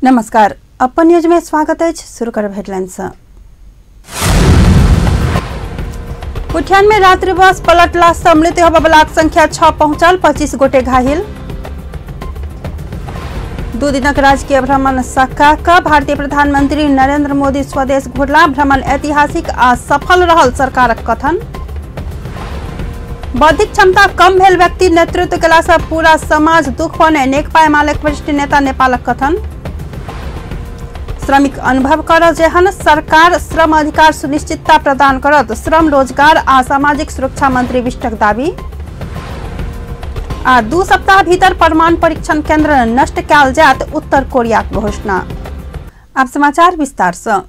नमस्कार, अपन न्यूज में स्वागत है। शुरू करब हेडलाइन से। उठियान में रात्रि बस पलटला से मृत्यु होबयवलाक संख्या 6 पहुंचल, 25 गोटे घायल। 2 दिनक राजकीय भ्रमण सका क भारतीय प्रधानमंत्री नरेंद्र मोदी स्वदेश घुरला। भ्रमण ऐतिहासिक आ सफल रहल सरकारक कथन। बौद्धिक क्षमता कम भेल व्यक्ति नेतृत्व कला से पूरा समाज दुख बने, नेकपा एमालेक वरिष्ठ नेता नेपालक कथन। श्रमिक अनुभव कर जेहन सरकार श्रम अधिकार सुनिश्चितता प्रदान करत, श्रम रोजगार आ सामाजिक सुरक्षा मंत्री विष्टक दावी। आ 2 सप्ताह भीतर परमाणु परीक्षण केंद्र नष्ट कयल जायत, उत्तर कोरियाक घोषणा। अब समाचार विस्तार से।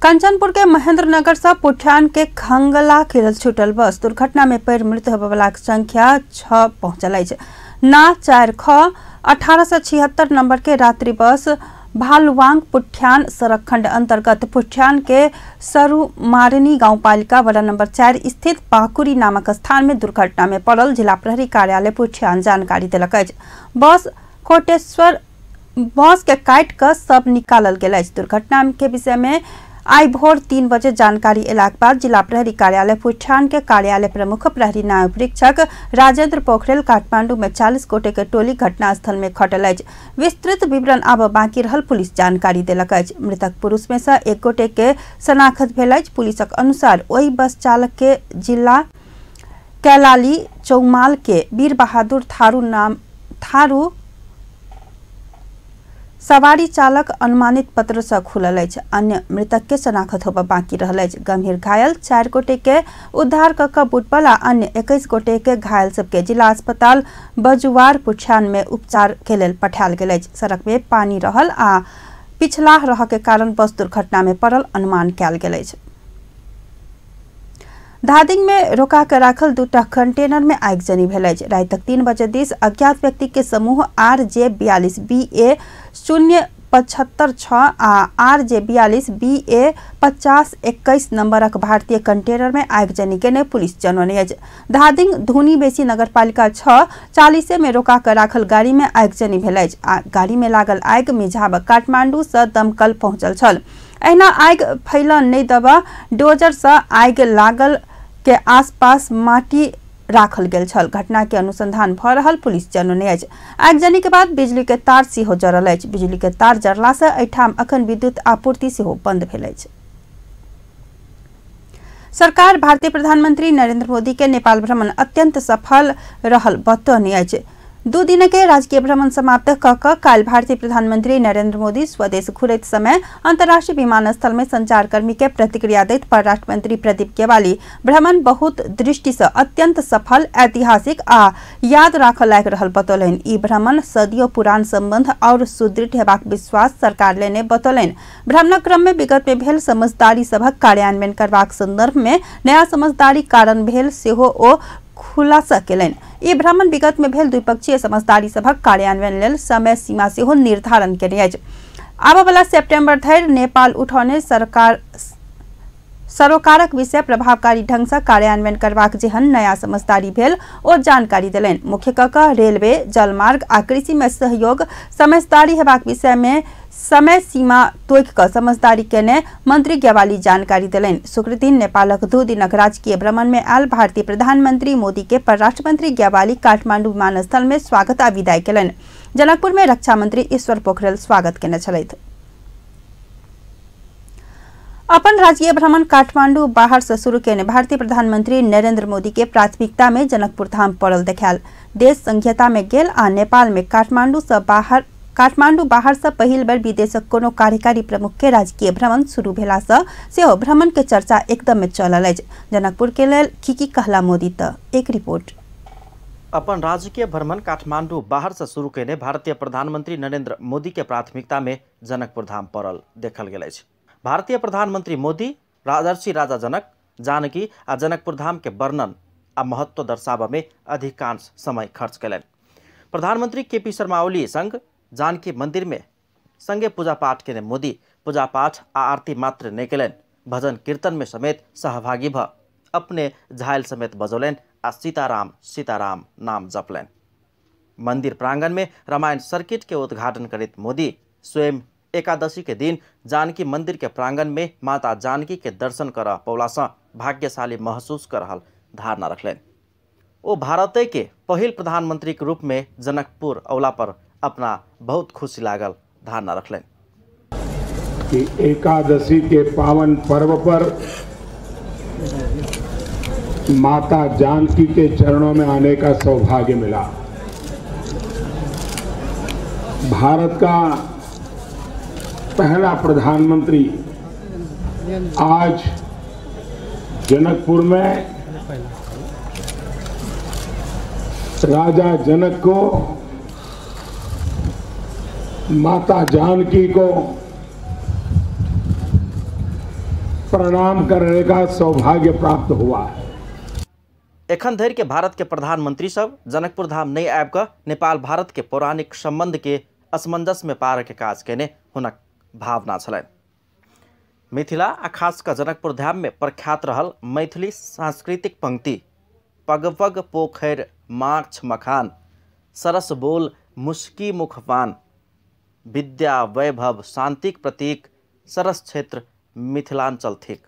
कंचनपुर के महेंद्रनगर से पुठियान के खंगला खिरल छूटल बस दुर्घटना में पैर मृत्यु होबयवलाक संख्या 6 पहुंचल अछि। ना 4 ख 1876 नंबर के रात्रि बस भालुवांग पुठियान सड़क खंड अंतर्गत पुठियान के सरुमारनी गांवपालिका वडा नंबर 4 स्थित पाकुरी नामक स्थान में दुर्घटना में पड़ल जिला प्रहरी कार्यालय पुठियान जानकारी देलक अछि। बस कोटेश्वर बस के काटि कऽ सब निकालल गेल अछि। दुर्घटना के विषय में आई भोर 3 बजे जानकारी एलाक बाद जिला प्रहरी कार्यालय पुठियान के कार्यालय प्रमुख प्रहरी नायब परीक्षक राजेंद्र पोखरेल काठमांडू में 40 गोटे के टोली घटनास्थल में खटल अछि। विस्तृत विवरण आब बाकी रहल पुलिस जानकारी देलक अछि। मृतक पुरुष में से 1 गोटे के शनाखत भेल अछि। पुलिसक अनुसार ओहि बस चालक के जिला कैलाली चौमाल के वीर बहादुर थारू नाम थारू सवारी चालक अनुमानित पत्र से खुलल अछि। अन्य मृतक के शनाखत होबय बाकी रहल अछि। गंभीर घायल 4 गोटे के उद्धार क क बुटबल आ अन्य 21 गोटे के घायल सबके जिला अस्पताल बजुआर पुठियान में उपचार के लेल पठायल गेल अछि। सड़क में पानी रहल आ पिछला रह के कारण बस दुर्घटना में पड़ल अनुमान कयल गेल अछि। धादिंग में रोका के राखल 2टा कंटेनर में आगजनी भेल अछि। रातिक 3 बजे दिस अज्ञात व्यक्ति के समूह RJ 42 BA 075 आ RJ 42 BA 5021 नंबरक भारतीय कंटेनर में आगजनी केने पुलिस जनौने अछि। धादिंग धुनी बेसी नगरपालिका 6 40 में रोका के राखल गाड़ी में आगजनी भेल अछि। आ गाड़ी में लागल आगि मिझाब काठमांडू से दमकल पहुंचल छल। एहिना आगि फैलन नहि देबा डोजर से आगि लागल के आसपास माटी राखल गेल छल। घटना के अनुसंधान भ रहल पुलिस जनौने अछि। आगजनी के बाद बिजली के तार सेहो जरल अछि। बिजली के तार जरला से एहिठाम अखन विद्युत आपूर्ति सेहो बंद भेल अछि। सरकार भारतीय प्रधानमंत्री नरेंद्र मोदी के नेपाल भ्रमण अत्यंत सफल रहल बतौने अछि। 2 दिन के राजकीय भ्रमण समाप्त क क काल्हि भारतीय प्रधानमंत्री नरेंद्र मोदी स्वदेश घुरैत समय अंतर्राष्ट्रीय विमानस्थल में संचारकर्मी के प्रतिक्रिया दैत परराष्ट्र मंत्री प्रदीप गेवाली भ्रमण बहुत दृष्टि से अत्यंत सफल, ऐतिहासिक आ याद राखऽ लायक रहल बतौलनि। ई भ्रमण सदियों पुरान संबंध और सुदृढ़ हेबाक विश्वास सरकार लेने बतौलनि। भ्रमणक क्रम में विगत में भेल समझदारी सभक कार्यान्वयन करबाक संदर्भ में नया समझदारी कारण भेल सेहो ओ खुलासा केलनि। ई भ्रमण विगत में भेल द्विपक्षीय समझदारी सभक कार्यान्वयन लेल समय सीमा सेहो निर्धारण केने अछि। आबयवला सितंबर धरि नेपाल उठौने सरकार सरोकारक विषय प्रभावकारी ढंग से कार्यान्वयन करबाक जेहन नया समझदारी भेल ओ जानकारी देलनि। मुख्य क क रेलवे, जलमार्ग आ कृषि में सहयोग समझदारी हेबाक विषय में समय सीमा तोकि क समझदारी केने मंत्री गेवाली जानकारी देलनि। शुक्रदिन नेपालक 2 दिनक राजकीय भ्रमण में आयल भारतीय प्रधानमंत्री मोदी के परराष्ट्र मंत्री गेवाली काठमांडू विमानस्थल में स्वागत आ विदाई केलनि। जनकपुर में रक्षा मंत्री ईश्वर पोखरेल स्वागत केने छलथि। अपन राजकीय भ्रमण काठमांडू बाहर से शुरू केने भारतीय प्रधानमंत्री नरेंद्र मोदी के प्राथमिकता में जनकपुर धाम पड़ल देखायल। देश संघीयता में गेल आ नेपाल में काठमांडू बाहर से पहिल बेर विदेशक कोनो कार्यकारी प्रमुख के राजकीय भ्रमण शुरू भेला से सेहो भ्रमण के चर्चा एकदम में चलल अछि। जनकपुर के लेल की की कहला मोदी त एक रिपोर्ट। अपन राजकीय भ्रमण काठमांडू बाहर से शुरू केने भारतीय प्रधानमंत्री नरेंद्र मोदी के प्राथमिकता में जनकपुर धाम पड़ल देखल गेल अछि। भारतीय प्रधानमंत्री मोदी राजर्षि राजा जनक, जानकी आ जनकपुर धाम के वर्णन आ महत्व दर्शाबऽ में अधिकांश समय खर्च कयलनि। प्रधानमंत्री केपी शर्मा ओली संग जानकी मंदिर में संगे पूजा पाठ केने मोदी पूजा पाठ आ आरती मात्र नहि कयलनि, भजन कीर्तन में समेत सहभागी भ अपने झायल समेत बजौलनि आ सीताराम सीताराम नाम जपलनि। मंदिर प्रांगण में रामायण सर्किट के उद्घाटन करैत मोदी स्वयं एकादशी के दिन जानकी मंदिर के प्रांगण में माता जानकी के दर्शन कर पौला से भाग्यशाली महसूस कर रहल धारणा रखलनि। ओ भारते के पहिल प्रधानमंत्री के रूप में जनकपुर अवला पर अपना बहुत खुशी लागल धारणा रखलनि कि एकादशी के पावन पर्व पर माता जानकी के चरणों में आने का सौभाग्य मिला। भारत का पहला प्रधानमंत्री आज जनकपुर में राजा जनक को, माता जानकी को प्रणाम करने का सौभाग्य प्राप्त हुआ है। एखन धरि के भारत के प्रधानमंत्री सब जनकपुर धाम नहीं आबि कऽ नेपाल भारत के पौराणिक संबंध के असमंजस में पार के काज केने हुनक भावना छलनि। मिथिला आ खास कऽ जनकपुर धाम में प्रख्यात रहल मैथिली सांस्कृतिक पंक्ति पग पग पोखरि माछ मखान, सरस बोल मुस्की मुखपान, विद्या वैभव शांतिक प्रतीक सरस क्षेत्र मिथिलांचल थिक।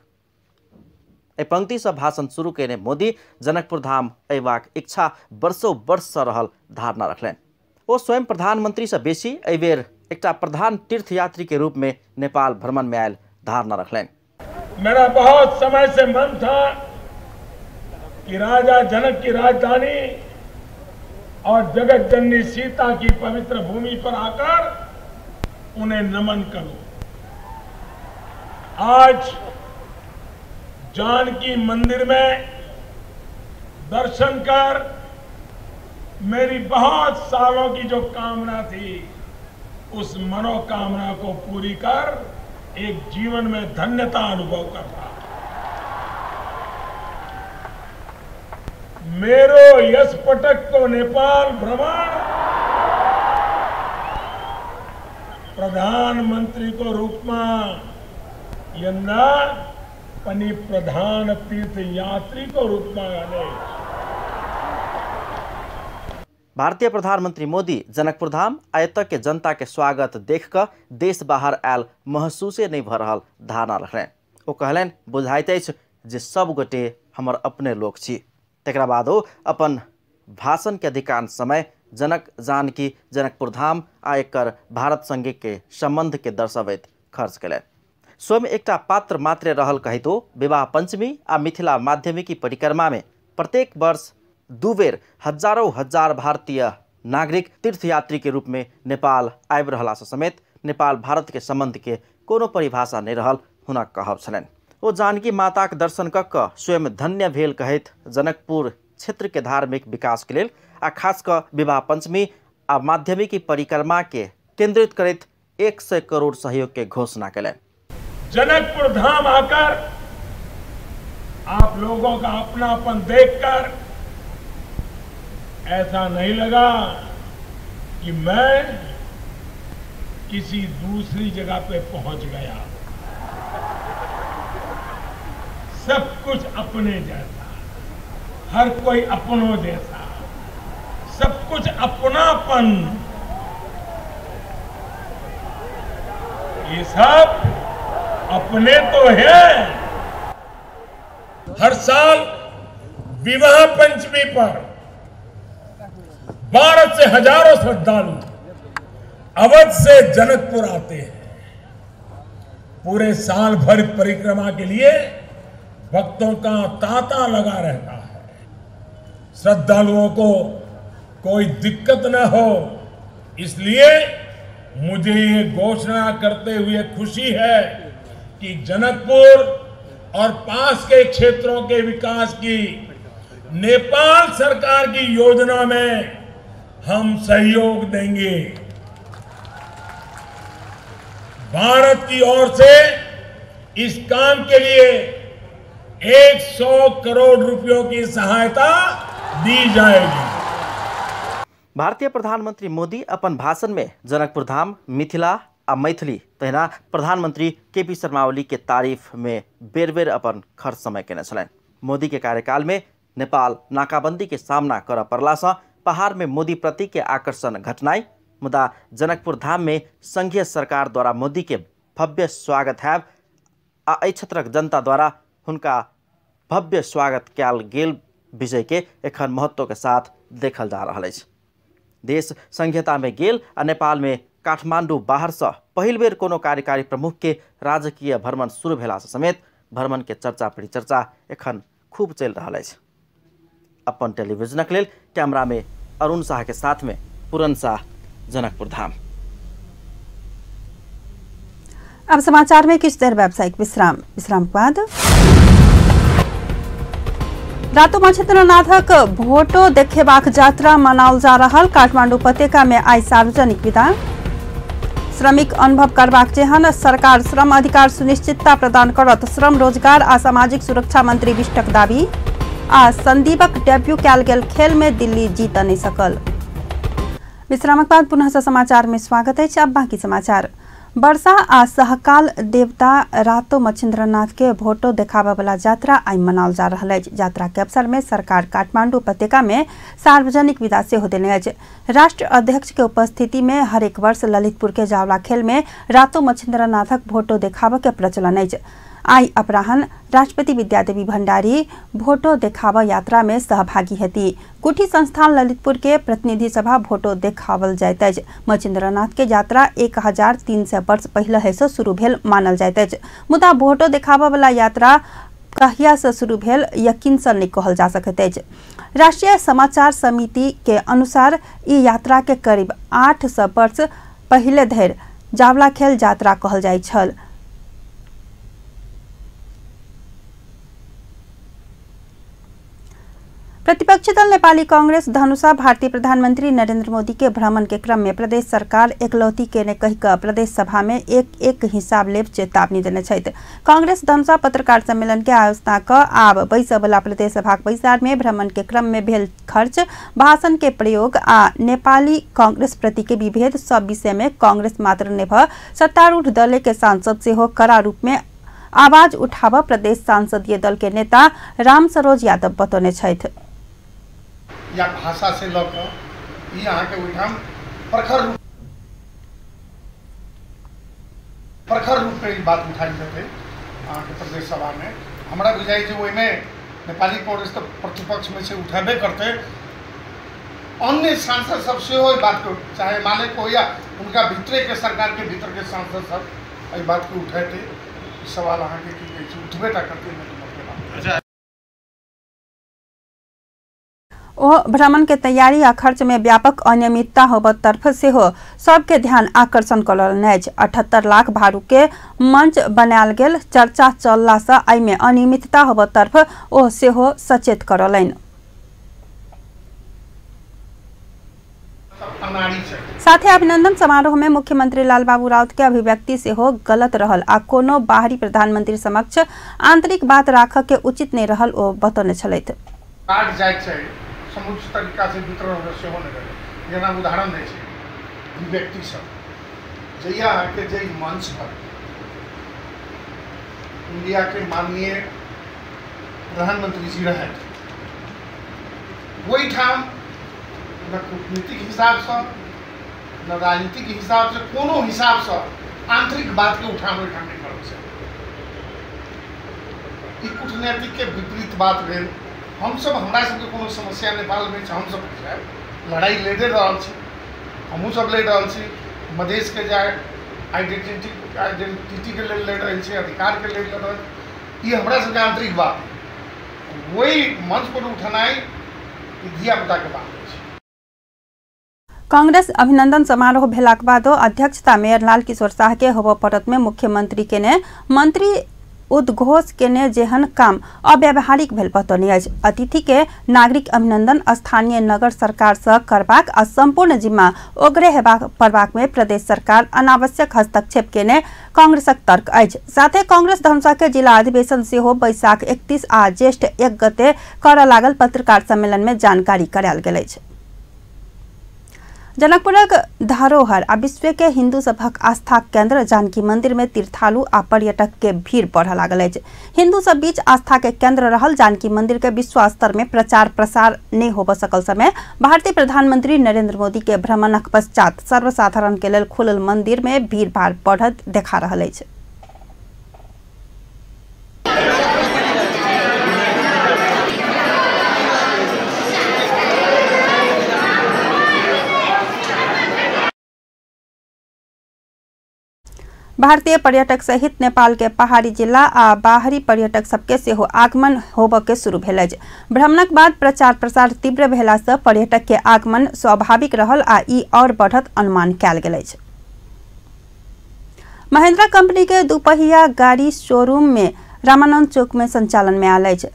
एहि पंक्तिसँ भाषण शुरू केने मोदी जनकपुर धाम अयबाक इच्छा वर्षों वर्षसँ रहल धारणा रखलनि। ओ स्वयं प्रधानमंत्रीसँ बेसी एहि बेर एकटा प्रधान तीर्थयात्री के रूप में नेपाल भ्रमण में आयल धारणा रखलनि। मेरा बहुत समय से मन था कि राजा जनक की राजधानी और जगत जननी सीता की पवित्र भूमि पर आकर उन्हें नमन करूं। आज जानकी मंदिर में दर्शन कर मेरी बहुत सालों की जो कामना थी उस मनोकामना को पूरी कर एक जीवन में धन्यता अनुभव कर रहा। मेरो यश पटक को नेपाल भ्रमण प्रधानमंत्री को रूप में यंदा पनी प्रधान तीर्थ यात्री को रूप में आने। भारतीय प्रधानमंत्री मोदी जनकपुर धाम आ एतय के जनता के स्वागत देख कऽ देश बाहर आयल महसूसे नहीं भऽ रहल धारणा रखलनि। ओ कहलनि बुझाइत अछि जे सब गोटे हमर अपने लोक छी। तकरा बाद ओ अपन भाषण के अधिकांश समय जनक जानकी जनकपुर धाम आ एकर भारत संगे के संबंध के दर्शबैत खर्च कयलनि। स्वयं एकटा पात्र मात्रे रहल कहितो विवाह पंचमी आ मिथिला माध्यमिकी परिक्रमा में प्रत्येक वर्ष दू बेर हजारों हजार भारतीय नागरिक तीर्थयात्री के रूप में नेपाल आबि रहलासँ समेत नेपाल भारत के संबंध के कोनो परिभाषा नहीं रहल हुनक कहब छलनि। ओ जानकी माताक दर्शन कऽ कऽ स्वयं धन्य भेल कहैत जनकपुर क्षेत्र के धार्मिक विकास के लेल आ खास कऽ विवाह पंचमी आ माध्यमिकी परिक्रमा के केंद्रित करैत 100 करोड़ सहयोग के घोषणा कयलनि। जनकपुर धाम आकर आप लोगों का अपनापन देखकर ऐसा नहीं लगा कि मैं किसी दूसरी जगह पे पहुंच गया। सब कुछ अपने जैसा, हर कोई अपनों जैसा, सब कुछ अपनापन, ये सब अपने तो है। हर साल विवाह पंचमी पर भारत से हजारों श्रद्धालु अवध से जनकपुर आते हैं। पूरे साल भर परिक्रमा के लिए भक्तों का तांता लगा रहता है। श्रद्धालुओं को कोई दिक्कत न हो, इसलिए मुझे ये घोषणा करते हुए खुशी है कि जनकपुर और पास के क्षेत्रों के विकास की नेपाल सरकार की योजना में हम सहयोग देंगे। भारत की ओर से इस काम के लिए 100 करोड़ रुपयों की सहायता दी जाएगी। भारतीय प्रधानमंत्री मोदी अपन भाषण में जनकपुर धाम, मिथिला आ मैथिली तहिना प्रधानमंत्री केपी शर्मा ओली के तारीफ में बेर बेर अपन खर्च समय केने छलनि। मोदी के कार्यकाल में नेपाल नाकाबंदी के सामना करऽ पड़ला सँ पहाड़ में मोदी प्रति के आकर्षण घटनाई मुदा जनकपुर धाम में संघीय सरकार द्वारा मोदी के भव्य स्वागत हैब आ एहि क्षेत्रक जनता द्वारा हुनका भव्य स्वागत कयल गेल विषय के एखन महत्व के साथ देखल जा रहल अछि। देश संघीयता में गेल आ नेपाल में काठमांडू बाहर से पहिल बेर कोनो कार्यकारी प्रमुख के राजकीय भ्रमण शुरू भेला समेत भ्रमण के चर्चा परिचर्चा एखन खूब चलि रहल अछि। अपन टेलीविजनक लेल कैमरा में अरुण शाह के साथ में पूरन शाह, जनकपुर धाम। अब समाचार में किछु देर व्यावसायिक विश्राम, विश्राम के बाद रातो मच्छिन्द्रनाथक भोटो देखेबाक यात्रा मनाओल जा रहल काठमांडू उपत्यका में आई सार्वजनिक विदा। श्रमिक अनुभव करबाक जेहन सरकार श्रम अधिकार सुनिश्चितता प्रदान करत, श्रम रोजगार आ सामाजिक सुरक्षा मंत्री विष्टक दावी। आ संदीपक डेब्यू कयल गेल खेल में दिल्ली जीत नहीं सकल। विश्रामक बाद पुनः समाचार में स्वागत है। अब बाकी समाचार। वर्षा आ सहकाल देवता रातो मच्छिन्द्रनाथ के भोटो देखाबय वाला यात्रा आई मनाओल जा रहल अछि। यात्रा के अवसर में सरकार काठमांडू उपत्यका में सार्वजनिक विदा सेहो देने अछि। राष्ट्र अध्यक्ष के उपस्थिति में हरेक वर्ष ललितपुर के जावला खेल में रातो मच्छिन्द्रनाथक भोटो देखाबय के प्रचलन अछि। आई अपराहन राष्ट्रपति विद्यादेवी भंडारी भोटो देखावा यात्रा में सहभागी हेती। गुठी संस्थान ललितपुर के प्रतिनिधि सभा भोटो देखावल जाइत अछि। मच्छिन्द्रनाथ के यात्रा 1300 वर्ष पहिले से शुरू भेल मानल जाइत अछि, मुदा भोटो देखावा वाला यात्रा कहिया से शुरू भेल यकीन से नहीं कहल जा सकैत अछि। राष्ट्रीय समाचार समिति के अनुसार ई यात्रा के करीब 800 वर्ष पहिले धरि जावला खेल यात्रा कहल जाइत छल। प्रतिपक्षी दल नेपाली कांग्रेस धनुषा भारतीय प्रधानमंत्री नरेंद्र मोदी के भ्रमण के क्रम में प्रदेश सरकार एकलौती केने कहि कऽ प्रदेश सभा में एक एक हिसाब लेब चेतावनी देने छथि। कांग्रेस धनुषा पत्रकार सम्मेलन के आयोजना कऽ आब बैसय वाला प्रदेश सभाक बैसार में भ्रमण के क्रम में भेल खर्च, भाषण के प्रयोग आ नेपाली कांग्रेस प्रति के विभेद सब विषय में कांग्रेस मात्र नहि भऽ सत्तारूढ़ दल के सांसद सेहो कड़ा रूप में आवाज उठाबऽ प्रदेश सांसदीय दल के नेता राम सरोज यादव बतौने छथि। या भाषा से लऽ कऽ ई अहाँके ओहिठाम प्रखर रूपमे ई बात उठायल जेतै अहाँके प्रदेश सभामे। हमरा बुझाइ छै ओहिमे नेपाली कांग्रेस तऽ प्रतिपक्षमे छै, उठेबे करतै। अन्य सांसद सब सेहो एहि बातके, चाहे एमाले के हो या हुनका भीतरेके सरकारके भीतरके सांसद सब एहि बातके उठेतै। सवाल अहाँके की कहै छै, उठबे टा करतै। अच्छा, ओ भ्रमण के तैयारी आ खर्च में व्यापक अनियमितता होबऽ तरफ सेहो सबके ध्यान आकर्षण करलनि अछि। 78 लाख भारू के मंच बनायल गेल चर्चा चलला से एहिमे अनियमितता होबऽ तरफ ओ सेहो सचेत करलनि। साथ ही अभिनंदन समारोह में मुख्यमंत्री लालबाबू राउत के अभिव्यक्ति सेहो गलत रहल आ कोनो बाहरी प्रधानमंत्री समक्ष आंतरिक बात राखऽ के उचित नहीं रहल ओ बतौने छलथि। समुचित तरीका से वितरण सेहो नहि भेलै। जेना उदाहरण दै छै अभिव्यक्ति सब, जहिया अहाँके जाहि मंच पर इंडिया के माननीय प्रधानमंत्री जी रहथि, ओहिठाम न कूटनीतिक हिसाबसँ न राजनीतिक हिसाबसँ कोनो हिसाबसँ आंतरिक बातके उठान ओहिठाम नहि करब चाही। ई कूटनीतिक के विपरीत बात भेल। हमसब, हमरा सबके कोनो समस्या नेपालमे छै, हमसब लड़ाइ लड़ि रहल छी, हमहूँ सब लड़ि रहल छी। मधेशके जे आइडेंटिटीके लेल लड़ि रहल छी, अधिकारके लेल लड़ि रहल छी, ई हमरा सबके आंतरिक बात है। वही मंच पर उठनाइ धियापुताके बात अछि। कांग्रेस अभिनंदन समारोह भेलाक बादो अध्यक्षता मेयर लाल किशोर शाह के होबऽ पड़त में मुख्यमंत्री केने मंत्री उद्घोष केने जेहन काम अव्यावहारिक भेल बतौने अछि। अतिथि के नागरिक अभिनंदन स्थानीय नगर सरकार से करबाक आ संपूर्ण जिम्मा ओगरे हेबाक पड़बाक में प्रदेश सरकार अनावश्यक हस्तक्षेप केने कांग्रेसक तर्क अछि। साथे कांग्रेस धनुषा के जिला अधिवेशन सेहो बैसाख 31 आ ज्येष्ठ 1 गते करऽ लागल पत्रकार सम्मेलन में जानकारी करायल गेल अछि। जनकपुरक धरोहर आ विश्व के हिंदू सभक आस्था केंद्र जानकी मंदिर में तीर्थालु आ पर्यटक के भीड़ बढ़ लागल अछि। हिंदू सब बीच आस्था के केंद्र रहल जानकी मंदिर के विश्व स्तर में प्रचार प्रसार नहीं होब सकल समय भारतीय प्रधानमंत्री नरेंद्र मोदी के भ्रमणक पश्चात सर्वसाधारण के लेल खुलल मंदिर में भीड़ भाड़ बढ़त देखा रहल अछि। भारतीय पर्यटक सहित नेपाल के पहाड़ी जिला आ बाहरी पर्यटक सबके सेहो आगमन होब के शुरू भेल अछि। भ्रमणक बाद प्रचार प्रसार तीव्र भेला से पर्यटक के आगमन स्वाभाविक रहल आ ई और बढ़त अनुमान कयल गेल अछि। महिंद्रा कंपनी के दुपहिया गाड़ी शोरूम में रामानंद चौक में संचालन में आयल अछि।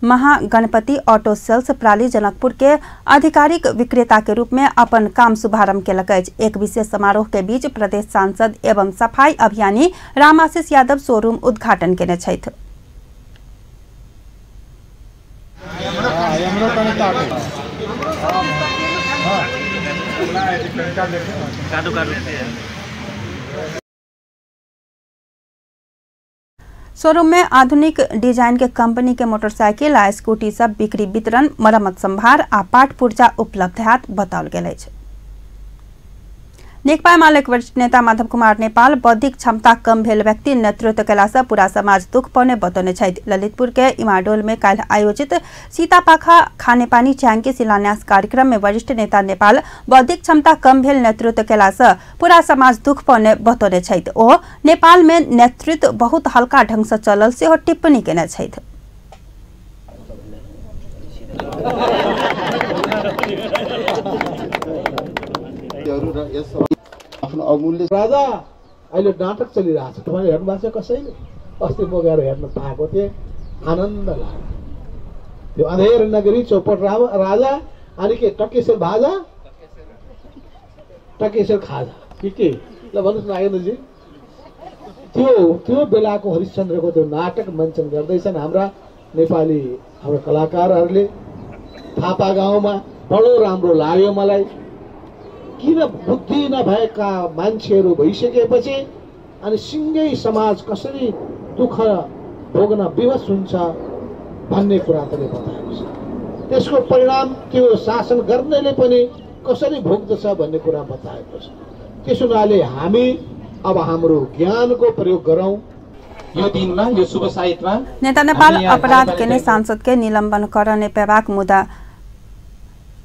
महागणपति ऑटो सेल्स प्राली जनकपुर के आधिकारिक विक्रेता के रूप में अपन काम शुभारंभ केलक अछि। एक विशेष समारोह के बीच प्रदेश सांसद एवं सफाई अभियानी रामाशीष यादव शोरूम उद्घाटन केने छथि। शोरूम में आधुनिक डिजाइन के कंपनी के मोटरसाइकिल आ स्कूटी सब बिक्री वितरण मरम्मत संभार आ पाट पुर्जा उपलब्ध हैत बताओल गेल अछि। नेकपा एमालेक वरिष्ठ नेता माधव कुमार नेपाल बौद्धिक क्षमता कम भेल व्यक्ति नेतृत्व कयला से पूरा समाज दुख पौने बतौने छथि। ललितपुर के इमाडोल में काल्हि आयोजित सीतापाखा खानेपानी च्यांग के शिलान्यास कार्यक्रम में वरिष्ठ नेता नेपाल बौद्धिक क्षमता कम भेल नेतृत्व कयला से पूरा समाज दुख पौने बतौने छथि। ओ नेपाल में नेतृत्व बहुत हल्का ढंग से चलल सेहो टिप्पणी केने छथि। आफ्नो अमूल्य राजा अहिले नाटक चलिरहेको छ, तपाईँले हेर्नु भएको छ कसैले? अस्ति म गएर हेर्न पाएको थिएँ, आनन्द लाग्यो। त्यो अँधेर नगरी चौपट राजा अनि के टकेश्वर भाजा टकेश्वर खाजा के ल भन्नुहोस् न आनन्दजी। त्यो त्यो बेलाको हरिश्चन्द्रको त्यो नाटक मञ्चन गर्दैछन् हाम्रा नेपाली हाम्रा कलाकारहरूले थापा गाउँमा। बडो राम्रो लाग्यो मलाई। किन बुद्धि नभएका मान्छेहरू भइसकेपछि अनि सिँगै समाज कसरी दुःख भोग्न विवश हुन्छ भन्ने कुरा त्यसले बताएको छ। त्यसको परिणाम त्यो शासन गर्नेले पनि कसरी भोग्दछ भन्ने कुरा बताएको छ। त्यस हुनाले हामी अब हाम्रो ज्ञानको प्रयोग गरौँ। यो दिनमा यो शुभ साहित्यमा नेता नेपाल अपराध केने सांसद के निलंबन करने पेबाक मुद्दा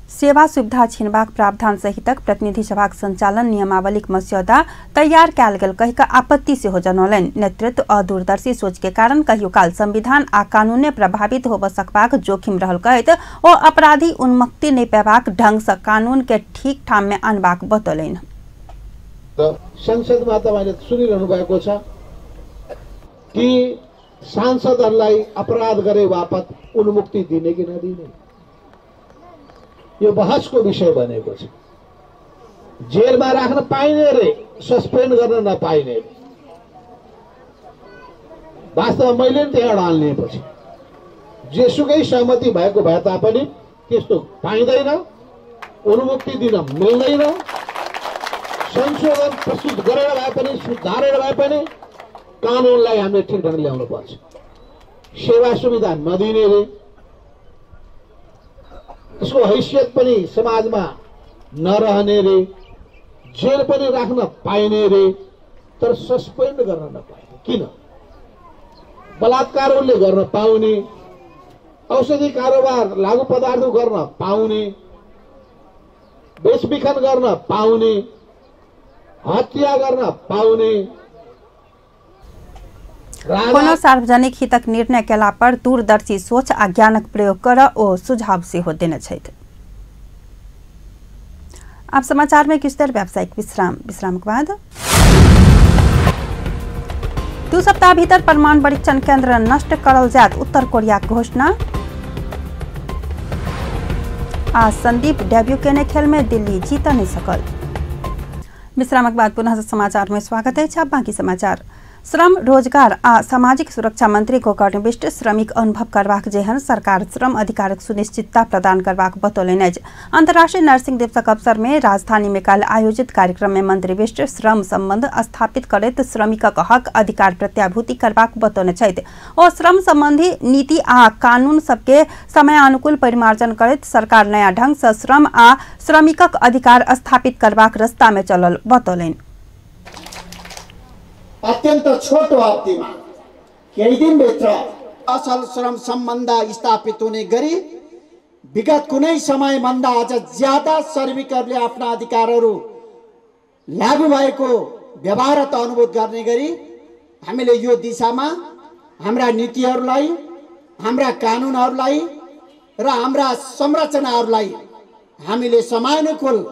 सेवा सुविधा छिनबाक प्रावधान सहितक प्रतिनिधि सभाक संचालन नियमावलीक मस्यौदा तैयार कयल गेल कहि कऽ आपत्ति सेहो जनौलनि। नेतृत्व अदूरदर्शी सोच के कारण कहियो काल संविधान आ कानूने प्रभावित होबऽ सकबाक जोखिम रहल कहैत ओ अपराधी उन्मुक्ति नहि पेबाक ढंग सँ कानून के ठीक ठाम में अनबाक बतौलनि। संसदमा तपाईँले सुनिरहनु भएको छ कि सांसदहरूलाई अपराध गरे बापत उन्मुक्ति दिने कि नदिने, यो बहसको विषय बनेको छ। जेलमा राख्न पाइने रे, सस्पेन्ड गर्न नपाइने रे। वास्तवमा मैले नि त्यहाँ हाल्ने पछि जेसुकै सहमति भएको भए तापनि त्यस्तो पाइँदैन, उन्मुक्ति दिन मिल्दैन। संशोधन प्रस्तुत गरेर भए पनि, सुधारेर भए पनि कानुनलाई हामीले ठिक ढङ्गले ल्याउनु पर्छ। सेवा सुविधा नदिने रे, त्यसको हैसियत पनि समाजमा नरहने रे, जेल पनि राख्न पाइने रे, तर सस्पेन्ड गर्न नपाइने। किन? बलात्कार उसले गर्न पाउने, औषधि कारोबार लागु पदार्थ गर्न पाउने, बेचबिखन गर्न पाउने, हत्या गर्न पाउने। कोनो सार्वजनिक हितक निर्णय केला पर दूरदर्शी सोच आ ज्ञानक प्रयोग कर ओ सुझाव सेहो देने छथि। आप समाचार में किछु देर व्यावसायिक विश्राम, विश्राम के बाद 2 सप्ताह भीतर परमाणु परीक्षण केंद्र नष्ट करल जायत उत्तर कोरिया घोषणा। आ संदीप डेब्यू केने खेल में दिल्ली जीत नहीं सकल। विश्रामक बाद पुनः समाचार में स्वागत है। बाकी समाचार। श्रम रोजगार आ सामाजिक सुरक्षा मंत्री गोकर्ण विष्ट श्रमिक अनुभव करबाक जेहन सरकार श्रम अधिकारक सुनिश्चितता प्रदान करबाक बतौलनि अछि। अंतर्राष्ट्रीय नर्सिंग दिवसक अवसर में राजधानी में काल्हि आयोजित कार्यक्रम में मंत्री विष्ट श्रम संबंध स्थापित करैत श्रमिकक हक अधिकार प्रत्याभूति करबाक बतौने छथि। ओ श्रम संबंधी नीति आ कानून सबके समयानुकूल परिमार्जन करैत सरकार नया ढंग सँ श्रम आ श्रमिकक अधिकार स्थापित करबाक रास्ता में चलल बतौलनि। अत्यन्त छोटो अवधिमा केही दिनभित्र असल श्रम सम्बन्ध स्थापित हुने गरी विगत कुनै समयभन्दा अझ ज्यादा श्रमिकहरूले आफ्ना अधिकारहरू लागू भएको व्यवहारत अनुभूत गर्ने गरी हामीले यो दिशामा हाम्रा नीतिहरूलाई, हाम्रा कानुनहरूलाई र हाम्रा संरचनाहरूलाई हामीले समयानुकूल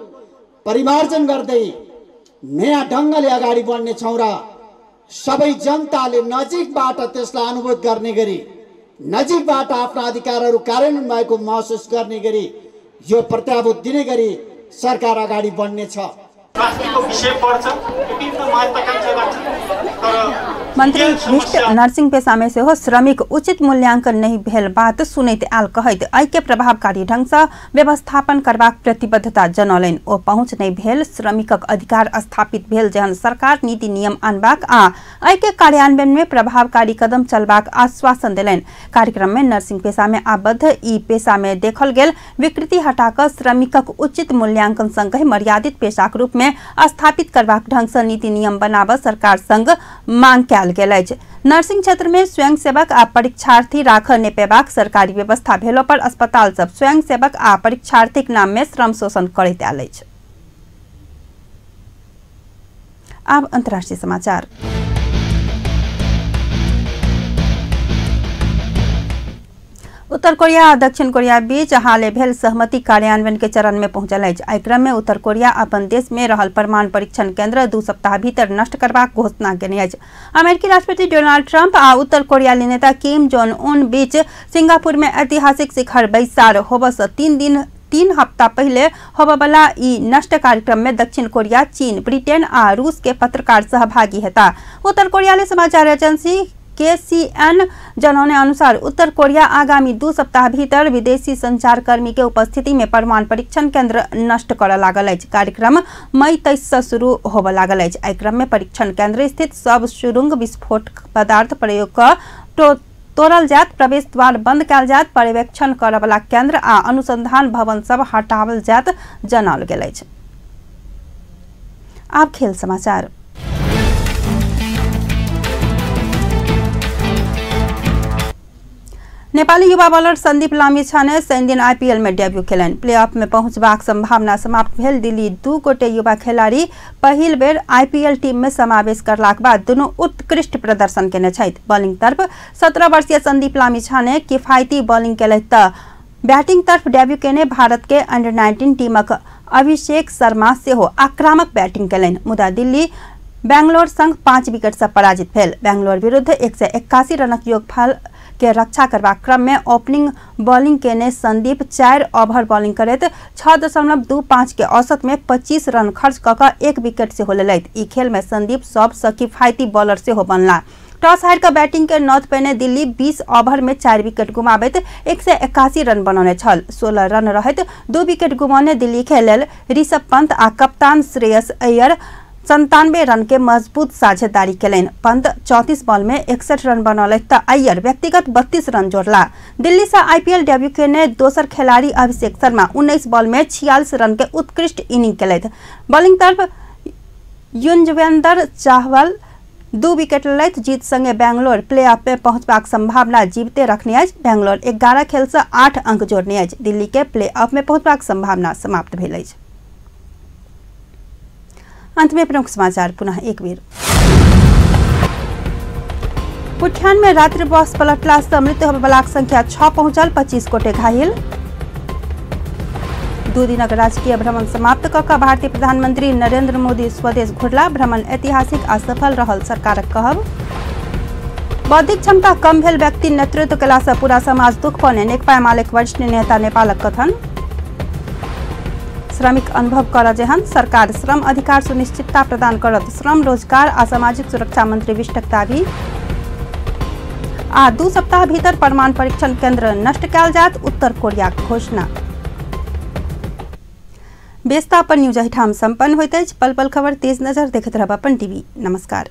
परिमार्जन गर्दै नयाँ ढङ्गले अगाडि बढ्नेछौँ र सबै जनताले नजिकबाट त्यसलाई अनुभूत गर्ने गरी, नजिकबाट आफ्ना अधिकारहरू कार्यान्वयन भएको महसुस गर्ने गरी यो प्रत्याभूत दिने गरी सरकार अगाडि बढ्नेछ। मंत्री विष्ट नर्सिंग पेशा में सेहो श्रमिक उचित मूल्यांकन नहीं भेल बात सुनैत आयल कहैत एहि के प्रभावकारी ढंग सँ व्यवस्थापन करबाक प्रतिबद्धता जनौलनि। ओ पहुंच नहीं भेल श्रमिकक अधिकार स्थापित भेल जेहन सरकार नीति नियम आनबाक आ एहि के कार्यान्वयन में प्रभावकारी कदम चलबाक आश्वासन देलनि। कार्यक्रम में नर्सिंग पेशा में आबद्ध ई पेशा में देखल गेल विकृति हटाकऽ श्रमिकक उचित मूल्यांकन संगहि मर्यादित पेशाक रूप में स्थापित करबाक ढंग सँ नीति नियम बनाबऽ सरकार संग मांग कयल गेल अछि। नर्सिंग क्षेत्र में स्वयंसेवक आ परीक्षार्थी राखऽ नहि पेबाक सरकारी व्यवस्था भेलो पर अस्पताल सब स्वयंसेवक आ परीक्षार्थीक नाम में श्रम शोषण करैत आयल अछि। आब अंतर्राष्ट्रीय समाचार। उत्तर कोरिया आ दक्षिण कोरिया बीच हाले भेल सहमति कार्यान्वयन के चरण में पहुंचल अछि। एहि क्रम में उत्तर कोरिया अपन देश में रहल परमाणु परीक्षण केंद्र 2 सप्ताह भीतर नष्ट करबाक घोषणा केने अछि। अमेरिकी राष्ट्रपति डोनाल्ड ट्रंप आ उत्तर कोरियाली नेता किम जोंग उन बीच सिंगापुर में ऐतिहासिक शिखर बैसार होबय सँ 3 हफ्ता पहले होबयवला ई नष्ट कार्यक्रम में दक्षिण कोरिया, चीन, ब्रिटेन आ रूस के पत्रकार सहभागी हेता। उत्तर कोरियाली समाचार एजेंसी KCN जनौने अनुसार उत्तर कोरिया आगामी 2 सप्ताह भीतर विदेशी संचारकर्मी के उपस्थिति में परमाणु परीक्षण केंद्र नष्ट करऽ लागल अछि। कार्यक्रम मई 23 से शुरू होबय लागल अछि। एहि क्रम में परीक्षण केंद्र स्थित सब सुरुंग विस्फोटक पदार्थ प्रयोग कऽ तोड़ल जायत, प्रवेश द्वार बंद कयल जायत, पर्यवेक्षण करऽवला केंद्र आ अनुसंधान भवन सब हटाओल जायत जनाओल गेल अछि। आब खेल समाचार। नेपाली युवा बॉलर संदीप लामिछाने शनिदिन आईपीएल में डेब्यू केलनि। प्लेऑफ में पहुंचबाक संभावना समाप्त भेल दिल्ली 2 गोटे युवा खिलाड़ी पहिल बेर आईपीएल टीम में समावेश करलाक बाद दुनू उत्कृष्ट प्रदर्शन केने छथि। बॉलिंग तरफ 17 वर्षीय संदीप लामिछाने किफायती बॉलिंग केलथि त बैटिंग तरफ डेब्यू केने भारत के अंडर 19 टीमक अभिषेक शर्मा सेहो आक्रामक बैटिंग केलनि, मुदा दिल्ली बैंगलोर संग 5 विकेट से पराजित भेल। बैंगलोर विरुद्ध 181 रनक योगफल के रक्षा करबाक क्रम में ओपनिंग बॉलिंग केने संदीप 4 ओवर बॉलिंग करैत 6.25 के औसत में 25 रन खर्च कऽ कऽ 1 विकेट सेहो लेलथि। ई खेल में संदीप सबसँ किफायती बॉलर सेहो बनला। टॉस हारि कऽ बैटिंग के नौत पेने दिल्ली 20 ओवर में 4 विकेट गुमाबैत 181 रन बनौने छल। 16 रन रहैत 2 विकेट गुमौने दिल्ली के लेल ऋषभ पंत आ कप्तान श्रेयस अय्यर 97 रन के मजबूत साझेदारी केलनि। पंत 34 बॉल में 61 रन बनौलथि त अय्यर व्यक्तिगत 32 रन जोड़ला। दिल्ली से आईपीएल डेब्यू केने दोसर खिलाड़ी अभिषेक शर्मा 19 बॉल में 46 रन के उत्कृष्ट इनिंग केलथि। बॉलिंग तरफ युजवेंद्र चाहल 2 विकेट लेलथि। जीत संगे बैंगलोर प्लेऑफ में पहुंचबाक संभावना जीवते रखने अछि। बैंगलोर 11 खेल से 8 अंक जोड़ने अछि। दिल्ली के प्लेऑफ में पहुंचबाक संभावना समाप्त भेल अछि। अंत में प्रमुख समाचार पुनः एक बेर। पुठियान में रात्रि बस पलटला से मृत्यु होबयवलाक संख्या 6 पहुंचल, 25 गोटे घायल। 2 दिनक राजकीय भ्रमण समाप्त कऽ कऽ भारतीय प्रधानमंत्री नरेंद्र मोदी स्वदेश घुरला। भ्रमण ऐतिहासिक आ सफल रहल सरकारक कहब। बौद्धिक क्षमता कम भेल व्यक्ति नेतृत्व कला से पूरा समाज दुख पौने, नेकपा एमालेक वरिष्ठ नेता नेपालक कथन। श्रमिक अनुभव कर जेहन सरकार श्रम अधिकार सुनिश्चितता प्रदान करत श्रम रोजगार आ सामाजिक सुरक्षा मंत्री विष्टक दावी। आ 2 सप्ताह भीतर परमाणु परीक्षण केंद्र नष्ट कयल जायत उत्तर कोरियाक घोषणा। बेस्ता अपन न्यूज एहिठाम संपन्न होइत अछि। पल पल खबर तेज नजर देखैत रहब अपन टीवी। नमस्कार।